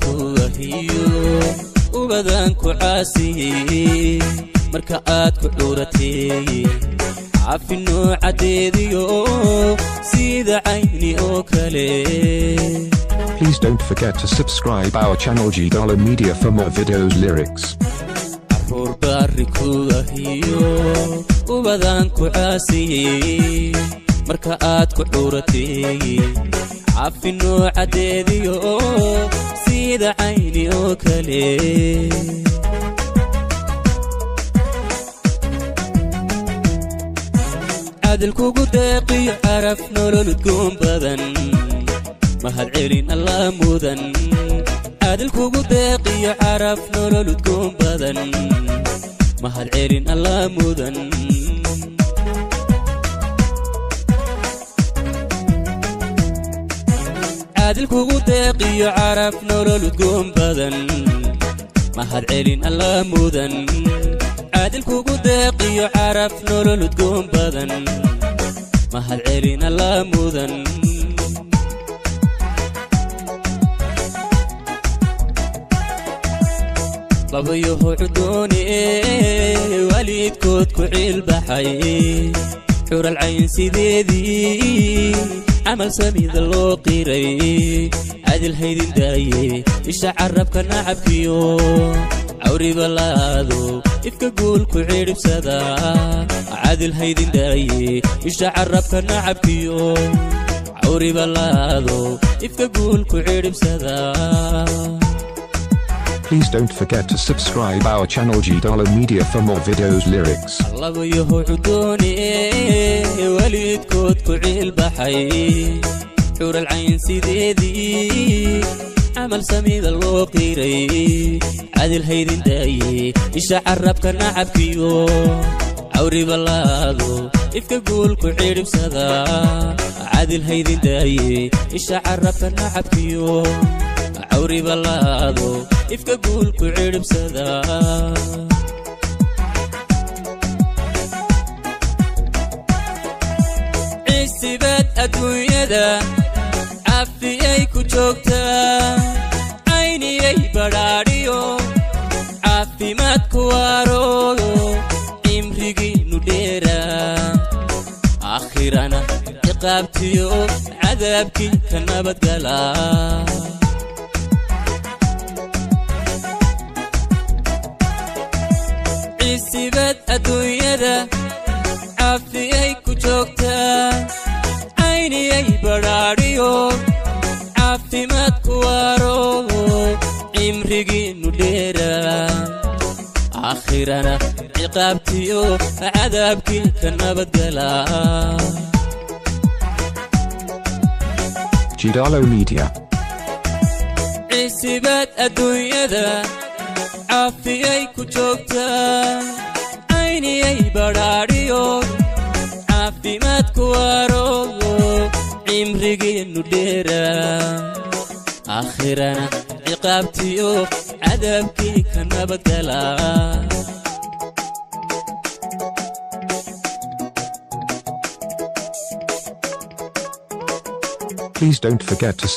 ku ahiyo ubadan ku caasiyey marka aad ku curatay, cafi noocadeediyo sida cayni oo kale. Please don't forget to subscribe our channel G Dollar Media for more videos lyrics. Caruur baari ku ahiyo ubadan ku caasiyey marka aad ku curatay, cafi noocadeediyo sida cayni oo kale. Cadil kugu deeqiyo caraf nolol udgoon badan, mahad celin Allah mudan. Cadil kugu deeqiyo caraf nolol udgoon badan, mahad celin Allah mudan. Caadil kugu deeqiyo caraf nolol udgoon badan, mahad celin Allah mudan. Caadil kugu deeqiyo caraf nolol udgoon badan, mahad celin Allah mudan. Labayaho cudoone waalidkood ku ciilbaxay, xural cayn sideedii camal samida loo qiray. Cadil haydin daaye isha carabka nacabkiyo cawriba laado ifka guul ku cidhibsada. Cadil haydin daaye isha carabka nacabkiyo cawriba laado ifka guul ku cidhibsada. Please don't forget to subscribe our channel G Dollar Media for more videos lyrics. Labayaho cudoone waalidkood ku ciilbaxay, xural cayn sideedii camal samida loo qiray. Cadil haydin daaye isha carabka nacabkiyo cawriba laado ifka guul ku cidhibsada. Cadil haydin daaye isha carabka nacabkiyo cawriba laado ifka guul ku cidhibsada. Cisibaad adduunyada cafiyay ku joogtaa, cayniyay badhaadhiyo caafimaad ku waarooyo, cimrigiinnu dheeraa, aakhirana ciqaabtiyo cadaabkii ka nabadgalaa. Cisibaad adduunyada cafiyay ku joogtaa, cayniyay badhaadhiyo caafimaad ku waaro, cimrigiinnu dheeraa, aakhirana ciqaabtiyo cadaabkii ka nabadgalaa. Gidalo Media. Cisibaad adduunyada cafiyay ku joogtaa, cayniyay badhaadhiyo caafimaad ku waaro, cimrigiinnu dheeraa, aakhirana ciqaabtiyo cadaabkii ka nabadgalaa. Please don't forget to